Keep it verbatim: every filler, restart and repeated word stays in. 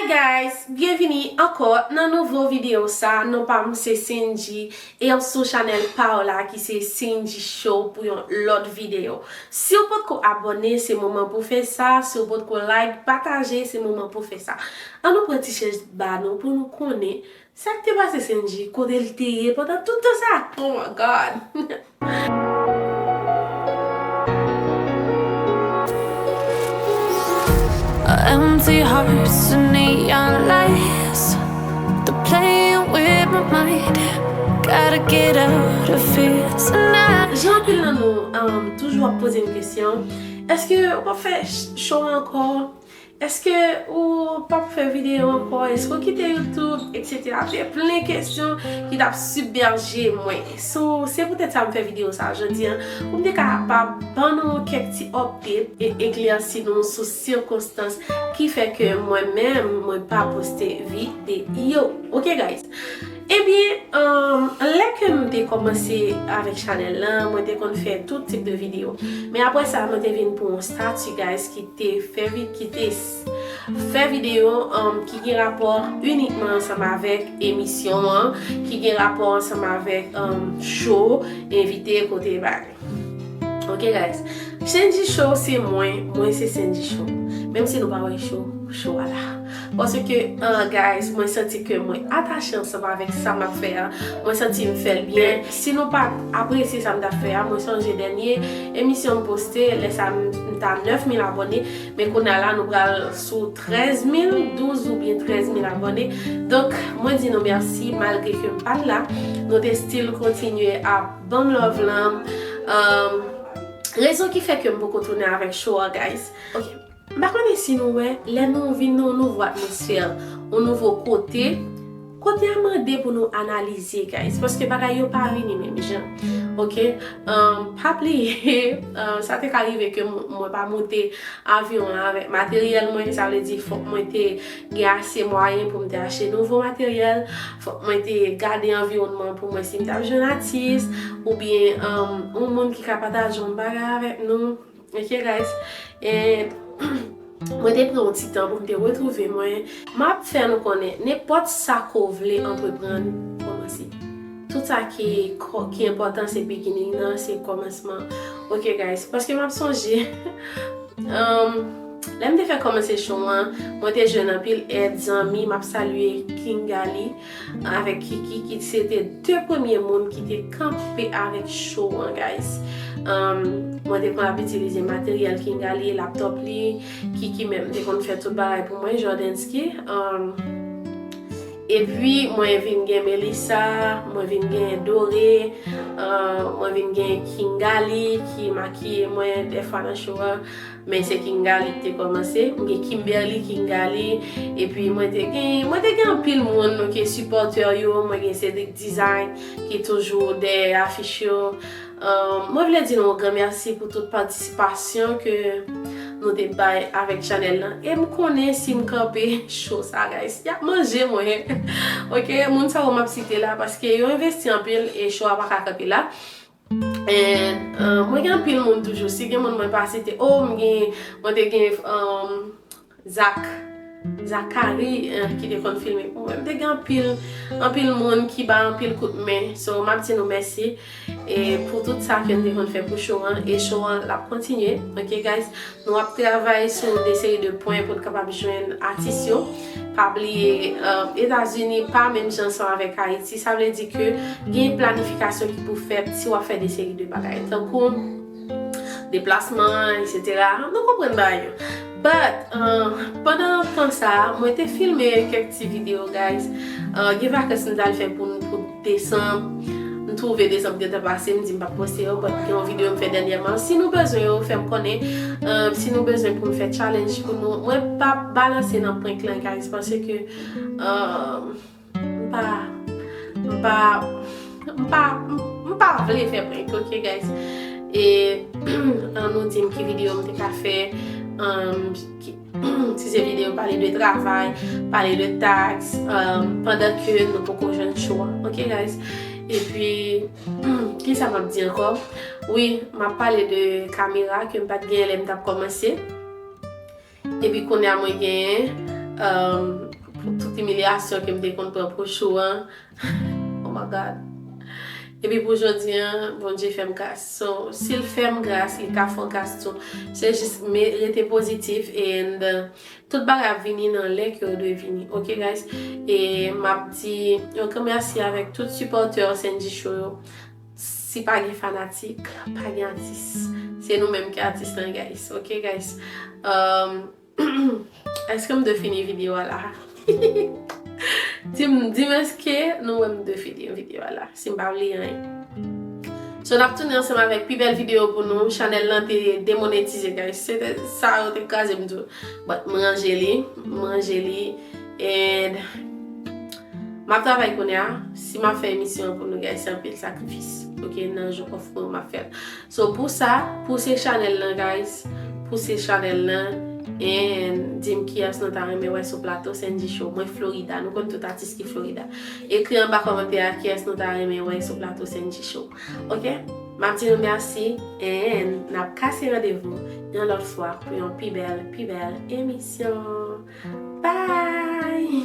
Guys, byenvini ankò nan nouvo videyo sa. Non pa m se Senji e w sou chanèl pa w la ki se Senji Show pou yon lòt videyo. Si w potko abòne, se moman pou fè sa. Si w potko like, pataje, se moman pou fè sa. An nou pran ti chèz ba nou pou nou konnen sa k te pase Senji, kote l te ye pandan tout tan sa. Oh my God! Empty hearts and neon lights. They're playing with my mind. Gotta get out of here tonight. Jan anpil nan nou um, toujou ap poze m kesyon, èske w p ap fè show ankò? Èske ou p ap fè videyo ankò? Èske ou kite YouTube? Etsetera. Se plen kesyon ki t ap sibmèje mwen. So, se poutèt sa m fè videyo sa jodi an, pou m te kapab ban nou kèk ti update e eklèsi nou sou sikonstans ki fè ke mwen menm, mwen pa poste videyo. Ok, guys? Ebyen, um, lè ke m te kòmanse avèk chanèl lan, mwen te konn fè tout tip de videyo. Men apre sa, mwen te vin pou yon stati, guys, ki te fè vi, ki te s- fè videyo um, ki gen rapò inikman ansanm avèk emisyon an, ki gen rapò ansanm avèk um, show, envite, kote bagay. Ok, guys. Senji Show se mwen, mwen se Senji Show. Menm si nou pa wè show, show a la. Paske, uh, guys, mwen santi ke mwen atache ansanm avèk sa m ap fè a. Mwen santi m fè l byen. Si nou pa t apresye sa m t ap fè a, mwen sonje dènye emisyon m poste, lè sa m, m t a nèf mil abòne. Men kounye a la, nou pral sou trèz mil, douz oubyen trèz mil abòne. Donk, mwen di nou mèsi, malgre ke m pa t la, nou te still kontinye ap ban m love lan. Um, rezon ki fè ke m poko tounen avèk show a, guys. Ok. M pa konnen si nou wè, lè nou vin nan yon nouvo atmosfè, yon nouvo kote, kote a mande pou nou analize, guys, paske bagay yo pa vini menm jan. Ok? Um, pa bliye, um, sa te ka rive ke m- mwen pa monte avyon an avèk materyèl mwen, sa vle di fòk mwen te gen ase mwayen pou m te achte nouvo materyèl, fòk mwen te gade anviwònman pou mwen si m t ap jwenn atis, oubyen um, yon moun ki ka pataje yon bagay avèk nou. Ok, guys? And mwen te pran yon ti tan pou m te retwouve mwen. M ap fè nou konnen, nenpòt sa ke w vle antreprann, kòmanse. Tout sa ki, ki enpòtan se beginning nan, se kòmansman. Ok, guys? Paske m ap sonje, um, lè m te fè kòmanse show an, mwen te jwenn anpil èd, zanmi, m ap salye Kingali avèk Kiki, ki se te de premye moun ki te kanpe avèk show an, guys. Um, mwen te konn ap itilize materyèl Kingali, laptop li, Kiki menm te konn fè tout bagay pou mwen, Jordansky. Um, epi, mwen vin gen Melissa, mwen vin gen Dore, uh, mwen vin gen Kingali, ki makiye mwen dèfwa nan show an. Men se Kingali ki te kòmanse. M gen Kimberly Kingali. Epi mwen te gen, mwen te gen anpil moun, ok, sipòtè yo. Mwen gen Cedric Design ki toujou dèyè afich yo. Um, mwen vle di nou yon gran mèsi pou tout patisipasyon ke nou te bay avèk chanèl lan. E m konnen si m kanpe show sa, guys, y ap manje mwen. Ok, moun sa yo m ap site la, paske yo envesti anpil e show a pa ka kanpe la. And, uh, mwen gen anpil moun toujou. Si gen moun mwen pa site, oh, m gen, mwen te gen um, Zak, Zakari, uh, ki te konn filme pou mwen. M te gen anpil, anpil moun ki ba anpil kout men. So, m ap di nou mèsi. E pou tout sa ke m te konn fè pou show an. E show an, l ap kontinye. Ok, guys? Nou ap travay sou de seri de pwen pou n kapab jwenn atis yo. Pa bliye, uh, Etazini pa menm jan ansanm avèk Ayiti. Sa vle di ke gen planifikasyon ki pou fèt si w ap fè de seri de bagay. Tankou deplasman, etsetera. Nou konprann bagay yo. But, uh, pandan tan sa a, mwen te filme kèk ti videyo, guys. Uh, gen vakans m t al fè pou, pou desanm. M twouve desanm gentan pase, m di m p ap poste yo, but gen yon videyo m fè dènyèman. Si nou bezwen yo, fè m konnen. Uh, si nou bezwen pou m fè challenge pou nou, mwen p ap balanse nan prank lan, guys, paske, uh, m pa, m pa, m pa, m pa vle fè prank, ok, guys? E, ann nou di m ki videyo m te ka fè, um, ki, si se videyo pale de travay, pale de taks, um, pandan ke nou poko jwenn show an, ok, guys? Epi, kisa m ap di ankò? Wi, m ap pale de kamera ke m pa t genyen lè m t ap kòmanse. Epi kounye a mwen genyen, um, pou tout imilyasyon ke m te konn pran pou show an. Oh my God. Epi pou jodi an, Bondye fè m gras. So, si l fè m gras, li ka fè w gras tou. Se jis, men rete pozitif and, uh, tout bagay ap vini nan lè ke yo dwe vini. Ok, guys? E m ap di yon gran mèsi avèk tout sipòtè Sendy Show yo. Si pa gen fanatik, pa gen atis. Se nou menm ki atis lan, guys. Ok, guys? Um, èske m dwe fini videyo a la? Di m, di m èske nou wè m dwe fini videyo a la, si m pa bliye anyen. So, n ap tounen ansanm avèk pi bèl videyo pou nou. Chanèl lan te demonetize, guys. Se te sa yo te kraze m tou. But m ranje li, m ranje li. And m ap travay kounye a. Si m ap fè emisyon an pou nou, guys, se anpil sakrifis. Ok, nan jou off mwen m ap fè l. So, pou sa, pouse chanèl lan, guys. Pouse chanèl lan. And di m kiyès nou ta renmen wè sou plato Sendy Show. Mwen Florida. Nou konn tout atis ki Florida. Ekri anba kòmantè a kiyès nou ta renmen wè sou plato Sendy Show. Ok? M ap di nou mèsi. And n ap kase randevou yon lòt fwa pou yon pi bèl, pi bèl emisyon. Bye!